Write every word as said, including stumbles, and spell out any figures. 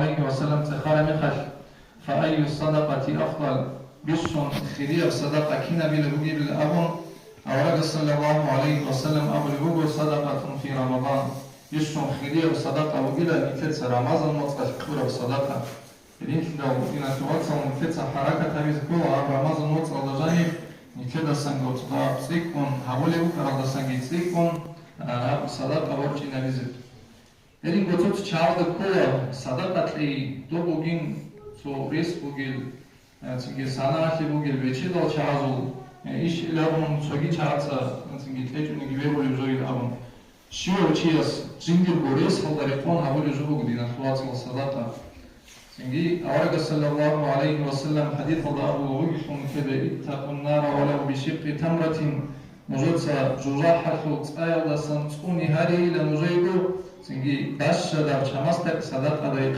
гӀалайгьи ва саллам цӀехараб мехалъ, «Фа айю садакъати афдал?» Бищун хирияб садакъа кинабила бугебилан абун, аварагас саллаллагьу гӀалайгьи ва саллам абулеб буго: «Садакъатун фи Рамадан». Бищун хирияб садакъа бугила нилъеца Рамазан моцӀалъ кьураб садакъа. Гьединлъидал, диналъул вацал, нилъеца хӀаракат гьабизе ккола гьаб Рамазан моцӀалда жаниб нилъедасанго цӀикӀкӀун, гьабулеб букӀаралдасанги цӀикӀкӀун, а, гьаб садакъа борчӀинабизе. Гьединго цо-цо чагӀазда ккола садакъа кьей, доб бугин цо рес бугел, а, цинги санагӀалъи бугел бечедал чагӀазул, а, иш иларун цоги чагӀаца, а, цинги кьечӀониги бегьулеб жойил абун. Щивав чияс жиндирго ресалда рекъон гьабулеб жо буго, диналъул вацал, садакъа. Цинги аварагас саллаллагьу гӀалайгьи ва саллам хӀадисалда абулеб бугелъул нилъеда: «Иттакъун нара валав бишикъкъи тамратин», нужеца жужахӀалъул цӀаялдасан цӀуни гьарейила нужеего, цинги бащадаб чамасдакӀ садакъадай